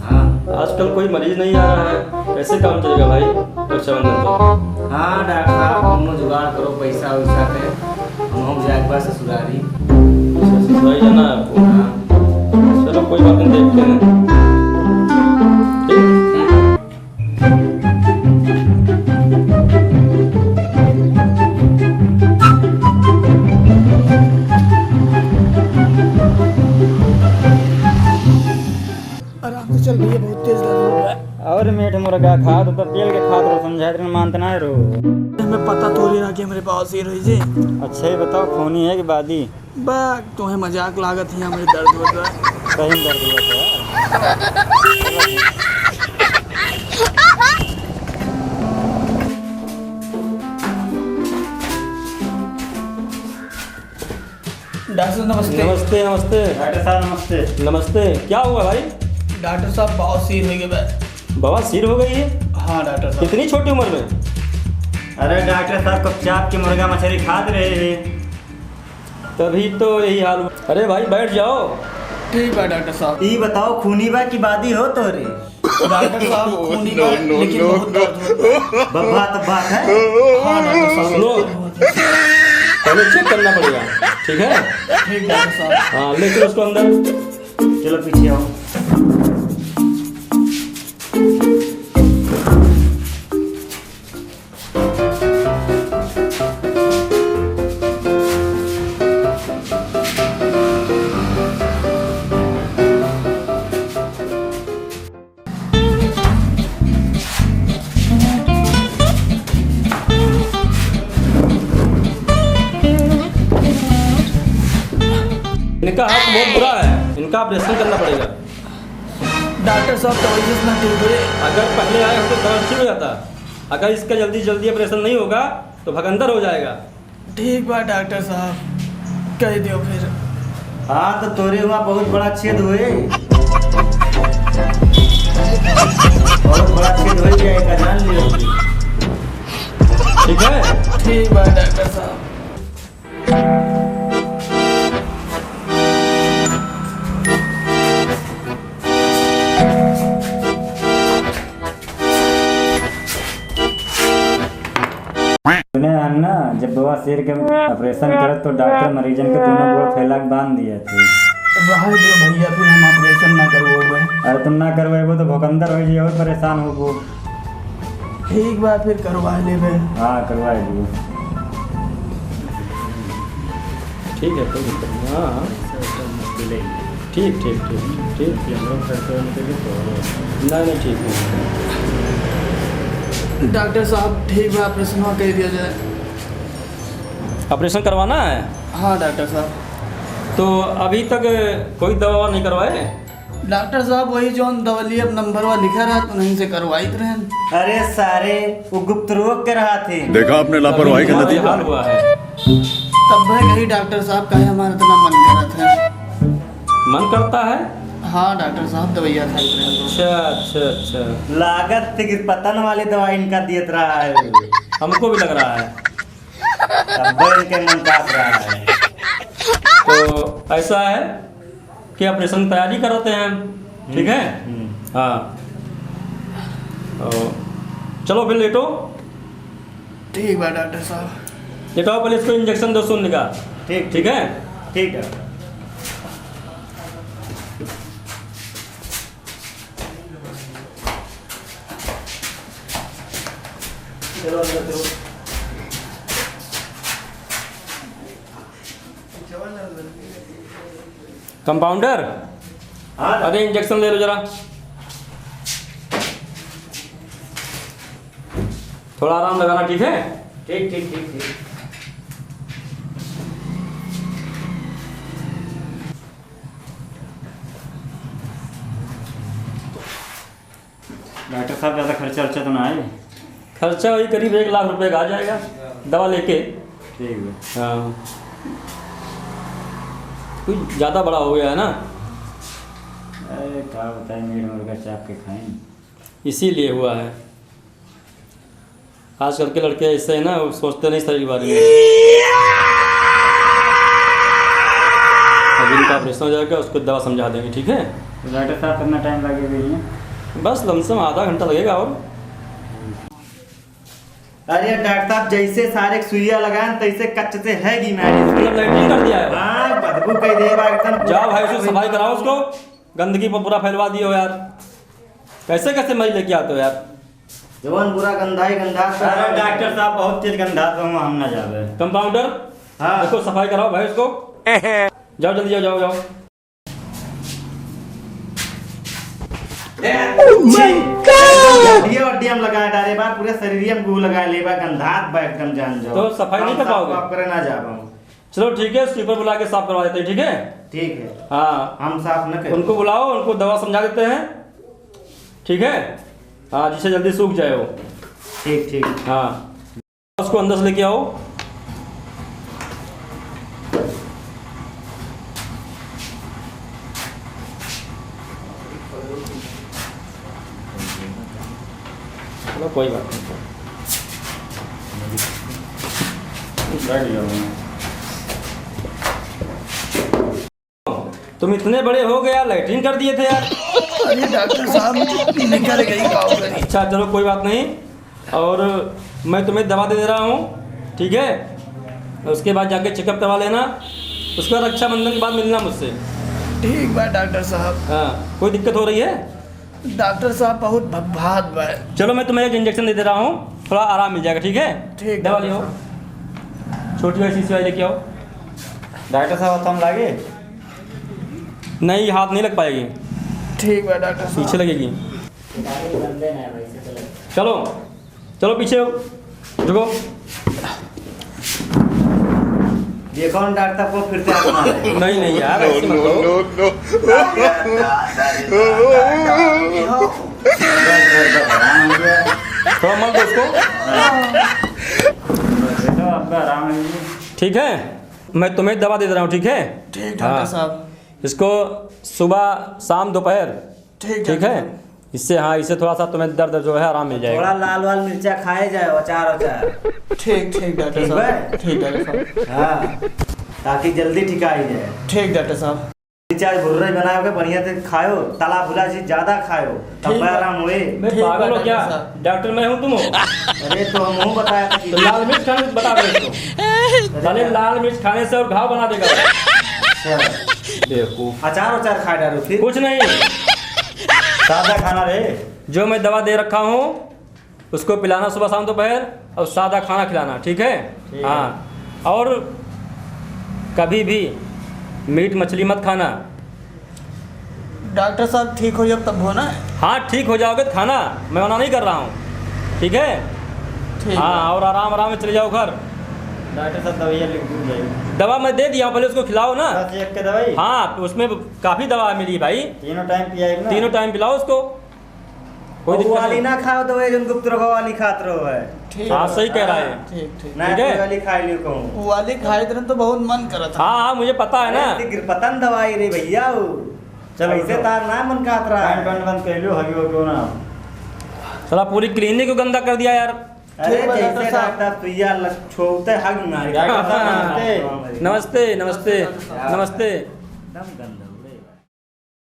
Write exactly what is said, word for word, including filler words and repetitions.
हाँ। आजकल कोई मरीज नहीं आ रहा है, कैसे काम चलेगा भाई रक्षाबंधन पर? हाँ डॉक्टर साहब, कौनो जुगाड़ करो पैसा वैसा के, हम हो जाए बस ससुरारी। अच्छा, ससुरारी जाना है आपको? हाँ। चलो कोई बात नहीं, देखते हैं। ठीक? ठीक। आराम से चल भैया, बहुत तेज दर्द हो रहा है। और मीठ मुर्गा खात तो पेल के खात रहो, समझाइत रहे, मानत ना रहो। हमें पता थोड़ी रहा कि हमरे बवासीर होई जी। अच्छा, ये बताओ, खूनी है कि बादी? बा, तुम्हें मजाक लागत ही, हमरे दर्द होत बा। सही में दर्द होत है। डॉक्टर साहब, नमस्ते। नमस्ते, नमस्ते। डॉक्टर साहब, नमस्ते। नमस्ते। क्या हुआ भाई? डॉक्टर साहब, बवासीर हो गए बा। बवासीर हो गई है? हाँ, डॉक्टर साहब। इतनी छोटी उम्र में? अरे, डॉक्टर साहब, कब चाप के मुर्गा मछली खात रहे हैं। तभी तो यही हाल हुआ। अरे भाई, बैठ जाओ। ठीक बा, डॉक्टर साहब। ई बताओ, खूनी बा कि बादी हो तोरे? डॉक्टर साहब, खूनी बा, लेकिन बहुत दर्द होता है। बब्बा तब बात है। हाँ, डॉक्टर साहब। सुनो, पहले चेक करना पड़ेगा, ठीक है? ठीक, डॉक्टर साहब। हाँ, ले चलो उसको अंदर। चलो, पीछे आओ। इनका हाथ बहुत बुरा है, इनका ऑपरेशन करना पड़ेगा। डॉक्टर साहब, दवाई से ना ठीक हुए। अगर पहले आए होते तो ठीक हो जाता। अगर इसका जल्दी जल्दी ऑपरेशन नहीं होगा तो भगंदर हो जाएगा। ठीक बा डॉक्टर साहब, कह दियो फिर। हाँ, तो तोरे हुआ बहुत बड़ा छेद हुए। बहुत बड़ा छेद हो गया, एका जान लियो। ठीक है? ठीक बा डॉक्टर साहब। सुने हन ना, जब बवासीर के ऑपरेशन करत तो डॉक्टर मरीजन के दोनों गोड़ फैला के बांध दिए थे। रहो जो भैया, फिर हम ऑपरेशन ना करवावे। अरे तुम ना करवाबो तो भोकंदर हो जाइए और परेशान होबो। ठीक बा, फिर करवा लेबे। हाँ, करवा लियो। ठीक है, कोई दिक्कत नहीं। हाँ, हाँ। ठीक, ठीक, ठीक, ठीक। कि हमरो खर्चा निकले तो। नहीं, नहीं, ठीक है। डॉक्टर साहब, ठीक बा, ऑपरेशन कर दिया जाए। ऑपरेशन करवाना है? हाँ, डॉक्टर साहब। तो अभी तक कोई दवा नहीं करवाए? डॉक्टर साहब, वही जौन दवलिया नंबरवा लिखा रहा, तो नहीं से करवाइत रहन। अरे सारे, वो गुप्त रोग के रहा थे। देखा आपने लापरवाही का तभी नतीजा। हाल हुआ है। तब भाई कही डॉक्टर साहब, काहे हमारा इतना मन करत है? मन करता है? हाँ डॉक्टर साहब, दवाइयाँ खाइत रहन तो। अच्छा, अच्छा, अच्छा। लागत थे कि पतन वाली दवाई इनका दियत रहा है। हमको भी लग रहा है। तब इनके मन काट रहा है। तो ऐसा है कि ऑपरेशन की तैयारी कराते हैं हम, ठीक है? हम्म। हाँ। और चलो फिर लेटो। ठीक बा डॉक्टर साहब। लेटाओ, पहले इसको इंजेक्शन दो, सुन निकाल। ठीक, ठीक है? ठीक है। चलो अंदर चलो। कंपाउंडर, हाँ। अरे इंजेक्शन ले लो जरा, थोड़ा आराम लगाना, ठीक है? ठीक, ठीक, ठीक, ठीक। डॉक्टर साहब, ज़्यादा खर्चा वर्चा तो ना आए? खर्चा वही करीब एक लाख रुपए का आ जाएगा, दवा लेके। ठीक है। हाँ, कुछ ज़्यादा बड़ा हो गया है ना। अरे, का बताए, मीट मुर्गा चाप के खाएं। इसीलिए हुआ है। आजकल के लड़के ऐसे हैं ना, वो सोचते नहीं शरीर के बारे में। उनका ऑपरेशन हो जाएगा, उसको दवा समझा देंगे, ठीक है? तो डॉक्टर साहब, कितना टाइम लगेगा ये? बस लमसम आधा घंटा लगेगा और। अरे डॉक्टर साहब, जैसे सारे सुइया लगाएं, तैसे कच्च से है कि मैंने मतलब लैट्रिन कर दिया है? हाँ, बदबू कह दे बा एकदम। जाओ भाई, उसको सफाई कराओ उसको, गंदगी पर पूरा फैलवा दियो यार। कैसे कैसे मरीज लेके आते हो यार? जवन बुरा गंधाई गंधात बा। अरे डॉक्टर साहब, बहुत तेज गंधात बा, हम ना जाबे। कंपाउंडर, हाँ। देखो, सफाई कराओ भाई उसको। जाओ जल्दी, जाओ, जाओ, जाओ। ए, Oh my छी। God! हड्डिया वड्डिया में लगा डारे बा, पूरे शरीर में गू लगा ले बा, गंधात बा एकदम, जान जाओ। तो सफाई नहीं कर पाओगे? साफ वाफ करे ना जाबे हम। चलो ठीक है, स्वीपर बुला के साफ करवा देते हैं, ठीक है? ठीक है। हाँ। हम साफ न करें। उनको बुलाओ, उनको दवा समझा देते हैं, ठीक है? हाँ, जिससे जल्दी सूख जाए वो। ठीक, ठीक। हाँ। उसको अंदर से लेके आओ। चलो, कोई बात नहीं। बैठ जाओ। तुम इतने बड़े हो गए यार, लैट्रिन कर दिए थे यार। अरे डॉक्टर साहब, निकल गई, का करी? अच्छा, चलो, कोई बात नहीं। और मैं तुम्हें दवा दे दे रहा हूँ, ठीक है? उसके बाद जाके चेकअप करवा लेना, उसके बाद रक्षाबंधन के बाद मिलना मुझसे। ठीक बा डॉक्टर साहब। हाँ, कोई दिक्कत हो रही है? डॉक्टर साहब, बहुत भभकात बा। चलो, मैं तुम्हें एक इंजेक्शन दे दे रहा हूँ, थोड़ा आराम मिल जाएगा, ठीक है? ठीक, दवा डॉक्टर लियो। साहब। छोटी वाली शीशी वाली लेके आओ। डॉक्टर साहब, हाथ में लागे? नहीं, हाथ नहीं लग पाएगी। ठीक बा डॉक्टर साहब। पीछे लगेगी। चलो, चलो पीछे हो। रुको। ये कौन डॉक्टर को फिर से हाथ मारे? नहीं, नहीं यार, ऐसे मत करो। No, no, no, no। थोड़ा मल दो उसको। बेटा, आपका आराम है जी। ठीक है, मैं तुम्हें दवा दे दे रहा हूँ, ठीक है? ठीक, डॉक्टर हाँ। साहब। इसको सुबह, शाम, दोपहर, ठीक, ठीक है? डॉक्टर साहब। इससे, हाँ, इससे थोड़ा सा तुम्हें दर्द जो है आराम मिल जाएगा। थोड़ा लाल वाल मिर्चा खाए जाए, अचार वचार। ठीक, ठीक, डॉक्टर ठीक साहब। बा? ठीक, डॉक्टर साहब। हाँ, ताकि जल्दी ठिकाई जाए। ठीक, डॉक्टर साहब। मिर्चा भुर्रा बनाओ के बढ़िया से खायो, तला भुना चीज ज्यादा खायो, तब ठीक बा। आराम होए। मैं ठीक पागल बा, हो क्या? डॉक्टर साहब। डॉक्टर मैं हूँ, तुम हो? अरे, तो हम हूँ बताया था कि तो लाल मिर्च खाने से बता दो इसको। अरे साले, लाल मिर्च खाने से और घाव बना देगा। अच्छा। बेवकूफ। अचार वचार खा डालो फिर। कुछ नहीं। सादा खाना रे। जो मैं दवा दे रखा हूँ, उसको पिलाना सुबह, शाम, दोपहर, और सादा खाना खिलाना, ठीक है? ठीक है। हाँ, और कभी भी मीट मछली मत खाना। डॉक्टर साहब, ठीक हो जाओ तब हो ना? हाँ, ठीक हो जाओगे तो खाना, मैं मना नहीं कर रहा हूँ, ठीक है? ठीक हाँ, है। और आराम, आराम से चले जाओ घर। डॉक्टर साहब, दवाइयाँ लिख दूँ भाई। दवा मैं दे दिया हूँ, पहले उसको खिलाओ ना। बस एक के दवाई? हाँ, तो उसमें काफी दवा मिली भाई। तीनों टाइम पियाई ना? तीनों टाइम पिलाओ उसको। कोई वो दिक्कत वाली नहीं। ना खाओ तो वही जौन गुप्त रोगों वाली खात रहो है। ठीक हाँ, है। सही कह रहा है। हाँ। ठीक, ठीक। ना ठीक है। कोई वाली खाई लियो कहूँ। वो वाली खाई तरह तो बहुत मन करत है। हाँ, हाँ, मुझे पता है ना। अरे, गिरपतन दवाई रे भैया वो। चलो, ऐसे उठो। तार ना मन कहत रहा है। पैंट वैंट बंद कर लो, हगी हो क्यों ना। साला पूरी क्लिनिक को गंदा कर दिया यार। अरे, ठीक बा, जैसे डॉक्टर साहब। डॉक्टर सुइया लग-, छोड़ते हग मारे। डॉक्टर साहब, नमस्ते। नमस्ते, नमस्ते, नमस्ते। नमस्ते। एकदम गंदा।